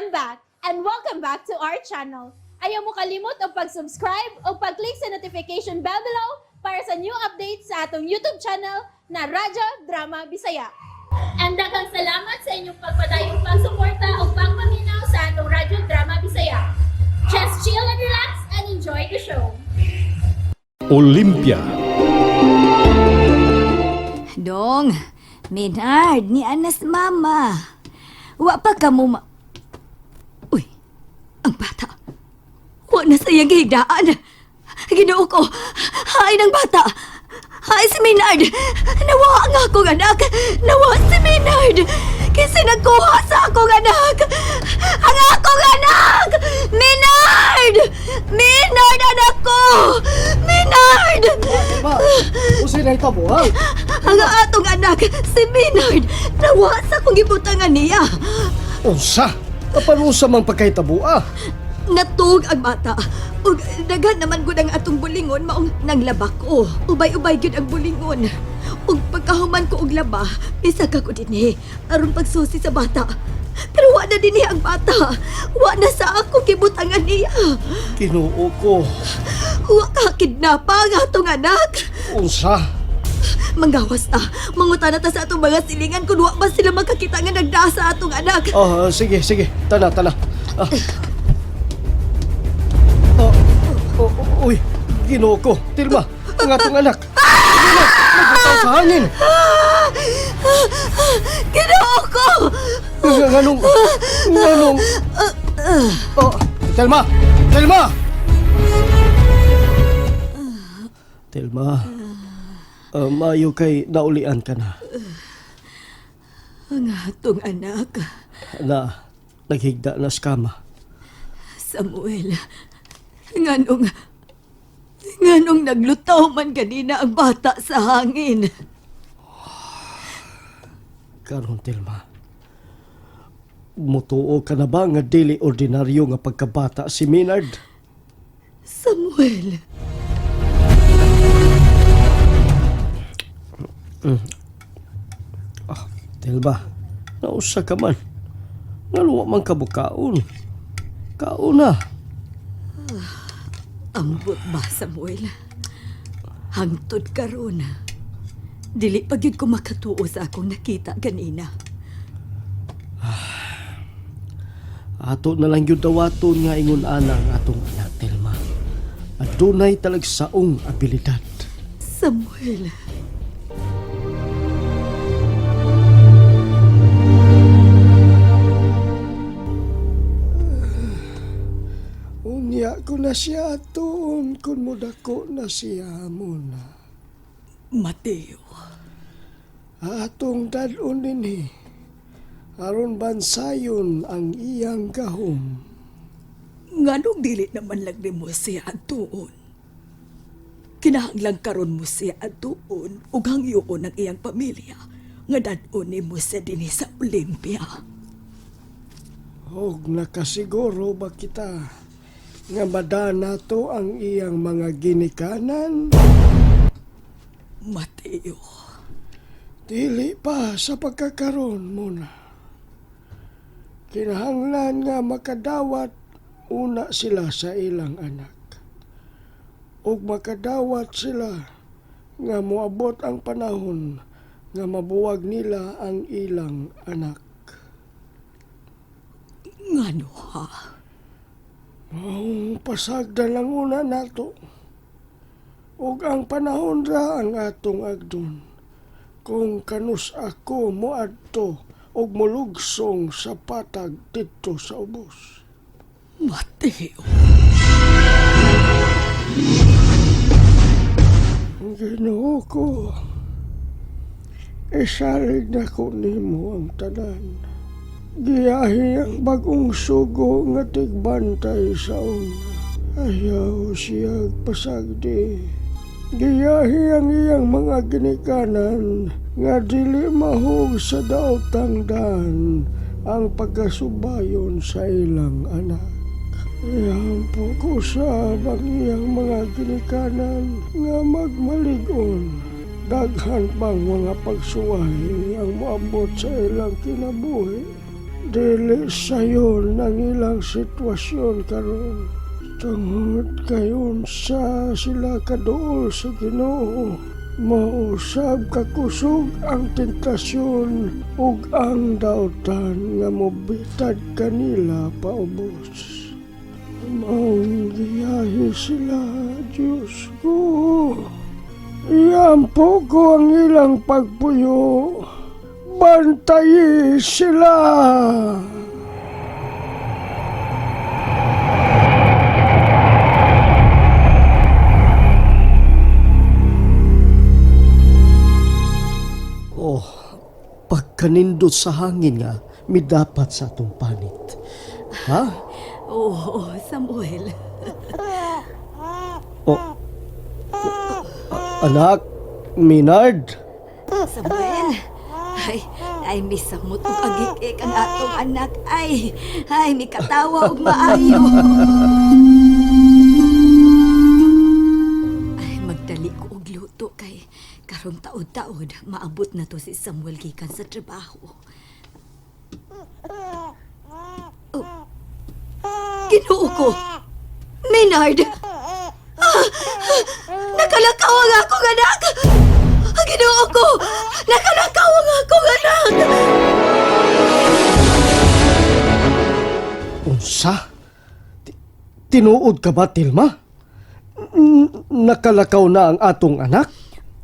I'm back and welcome back to our channel. Ayaw mo kalimot og pag-subscribe o pag-click sa notification bell below para sa new updates sa atong YouTube channel na Radyo Drama Bisaya. And daghang salamat sa inyong pagpadayong pagsuporta o pagpaminaw sa atong Radyo Drama Bisaya. Just chill and relax and enjoy the show. Olympia. Dong, Menard, ni Anas mama. Wa pa ka mo Uy, ang bata. Wa na sa iyang gihigdaan. Ginoo ko, hay ng bata. Hay si Maynard. Nawa ang akong anak. Nawa si Maynard. Kasi nagkuha sa akong anak. Ang akong anak! Maynard! Maynard, anak ko! Maynard! Ma, unsay nahitabo ha? Ang atong anak, si Maynard, nawa sa akong gibutangan niya. Unsa? Apan unsa man pagkahitabo ah? Natug ang bata. Ug daghan naman gud ang atong bulingon maong nanglaba ko. Ubay-ubay gyud ang bulingon. Ug pagkahuman ko og laba, bisag ako dinhi aron pagsusi sa bata. Pero wa na dinhi ang bata. Wa na sa ako gibutangan niya. Ginoo ko. Wa ka kidnapa ang atong anak. Unsa? Manggawas ta. Mangutana ta sa atong mga silingan kung wa ba sila makakita nga nagdaa sa atong anak. Oh, sige, sige. Tana, tana. Ah. Oh, oh, oh, uy, Ginoo ko. Tilma, ang atong anak. Ginoo, nagbutaw sa hangin. Ginoo ko! Nganong, nganong. Oh, Telma! Telma! Telma, maayo kay naulian ka na. Ang atong anak, Na, naghigda na sa kama. Samuel. Nganong, nganong naglutaw man ganina ang bata sa hangin. Karon, Telma. Mutuo ka na ba nga dili ordinaryo nga pagkabata si Maynard? Samuel, Telma, nausa ka man. Ngaluwa man ka bukaon. Kaon na. Ambot ba, Samuel? Hangtod karon. Dili pa gyud ko makatuo sa akong nakita ganina. Ato na lang yung dawaton nga ingon ana ang atong anak, Telma. Adunay talagsaong abilidad. Samuel. Unya ko na siya atoon kung mudako na siya muna. Mateo. Atong dadon dinhi aron bansayon ang iyang gahom. Nganong dili naman lang nimo siya adtuon? Kinahanglan karon mo siya adtuon ug hangyoon ang iyang pamilya nga dad-on nimo siya dinhi sa Olympia. Og nakasiguro ba kita nga madana to ang iyang mga ginikanan? Mateo, Dili pa sa pagkakaroon muna. Kinahanglan nga makadawat una sila sa ilang anak. Ug makadawat sila nga moabot ang panahon nga mabuwag nila ang ilang anak. ngano ha? Maong pasagdan lang una nato. Ug ang panahon ra ang atong agdon. Kung kanus ako moadto ug molugsong sa patag didto sa ubos. Mateo, Ginoo ko, isalig na ko nimo ang tanan. Giyahi ang bagong sugo nga tigbantay sa una. Ayaw siya pasagdi. Giyahi ang iyang mga ginikanan nga dili mahug sa daotang daan ang pagkasubayon sa ilang anak. Ihampo ko sa ang iyang mga ginikanan nga magmaligon. Daghan pang mga pagsuway ang moabot sa ilang kinabuhi. Dili sayon ang ilang sitwasyon karon. Tungod kay unsa sila kaduol sa Ginoo, mausab kakusog ang tentasyon ug ang dautan nga mobitad kanila paubos. Maong giyahi sila, Diyos ko. Iampo ko ang ilang pagpuyo. Bantayi sila! Oh, pagkanindot sa hangin nga, midapat sa atong panit. Ha? Oo, Samuel. Oh, anak, Minard. Samuel. Ay, ay misamot og agikik ang atong anak. Ay, ay mikatawa og maayo. Ay, magdali ko og luto kay karong taod-taod maabot na to si Samuel gikan sa trabaho. Oh, Ginoo ko. Maynard. Ah, nakalakaw ang akong anak. Ang Ginoo ko! Nakalakaw ang akong anak! Unsa? Tinuod ka ba, Tilma? Nakalakaw na ang atong anak?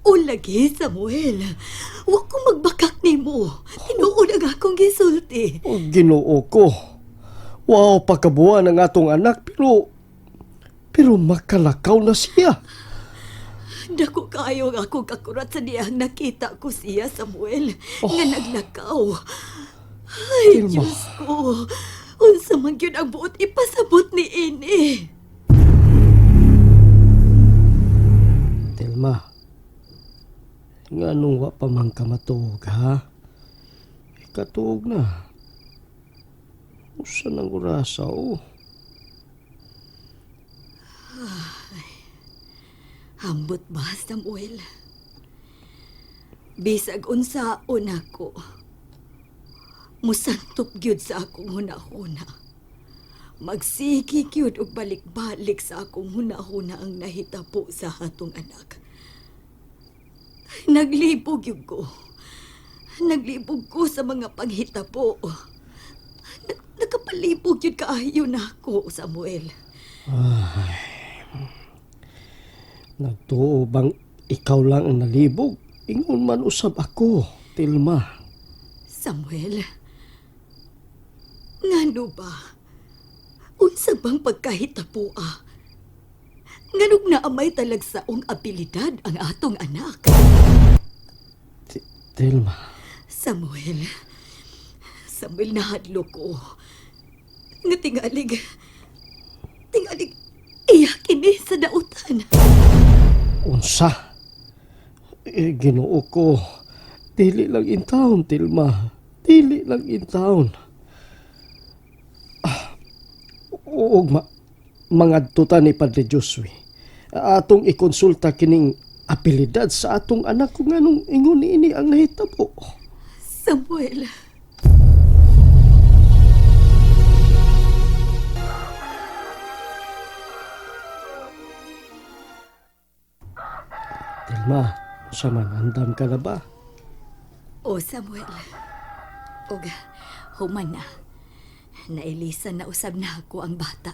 O lagi, Samuel. Huwag ko magbakak nimo. Tinuod ang akong gisulti. O, Ginoo ko. Wow, pagkabuan ang atong anak, pero... Pero makalakaw na siya. Dako kaayo ang akong kakurat sa diyang nakita ko siya, Samuel, nga naglakaw. Ay, Tilma. Diyos ko. Unsa man gyud ang buot ipasabot ni ini. Tilma, nganong wa pa man ka matuog, ha? Ikatuog na. Usa ng orasa, oh. Hambot ba, Samuel? Bisag unsaon ako. Musantop gyud sa akong hunahuna. Magsigi gyud og balik-balik sa akong hunahuna ang nahitabo sa atong anak. Naglibog gyud ko. Naglibog ko sa mga panghitabo. Nakapalibog gyud kaayo na ako, Samuel. Nagtuo bang ikaw lang ang nalibog? Ingon man usab ako, Tilma. Samuel, ngano ba? Unsa bang pagkahitapoa? Nganong naamay talagsaong abilidad ang atong anak? Tilma, Samuel, Samuel, nahadlo ko. Nga tingalig, tingalig, iya kini sa dautan. unsa? Eh, Ginoo ko. Dili lang in town, Tilma. Dili lang in town. Ah, ug mangadto ta ni Padre Josue. Atong ikonsulta kining abilidad sa atong anak kung anong ingon niini ang nahitabo. Samuel, Tilma, unsa man, andam ka na ba? O Samuel, og human na. Nailisan na usab na ako ang bata.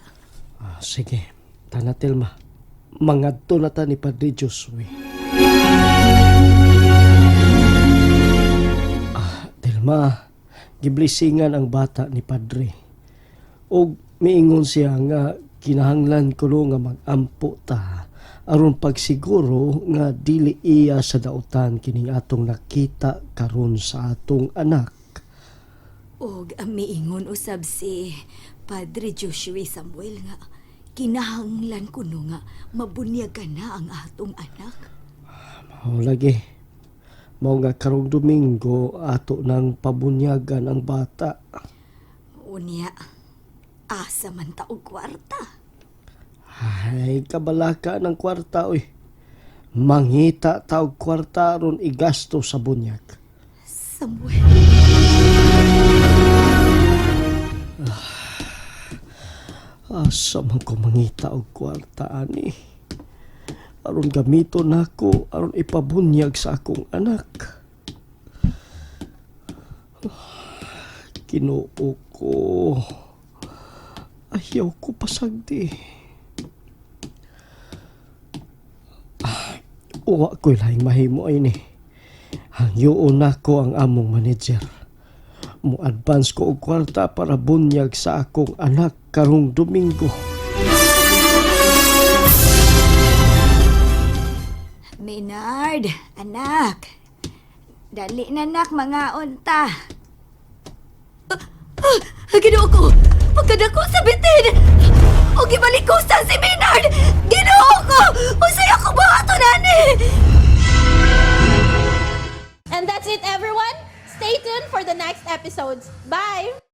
Ah, sige, tana Tilma. Mangadto na ta ni Padre Josue. Ah, Tilma, giblisingan ang bata ni Padre. Og miingon siya nga kinahanglan kuno nga magampo ta aron pagsiguro nga dili iya sa dautan kining atong nakita karon sa atong anak. Og miingon usab si Padre Joshua Samuel nga kinahanglan kuno nga mabunyagan na ang atong anak. Mao lagi. Mao nga karong Domingo ato nang pabunyagan ang bata. Unya, asa man ta og kwarta. Ay, kabalaka ng kwarta, oy. Mangita ta og kwarta aron igasto sa bunyag. Samuel. Asa man ko mangita og kwarta ani? Aron gamiton nako aron ipabunyag sa akong anak. Ginoo ko. Ayaw ko pasagdi. Ah, uwa ko'y lahing mahimo ay ni. Hangyoon nako ang among manager. Mo advance ko og kwarta para bunyag sa akong anak karong Domingo. Maynard, anak. Dali na nak, mga unta. Ah, Ginoo ko! Pagkadako sa bitin! O gibalik ko sa si Maynard! Ginoo ko! Unsay ako buhaton ani? And that's it, everyone. Stay tuned for the next episodes. Bye!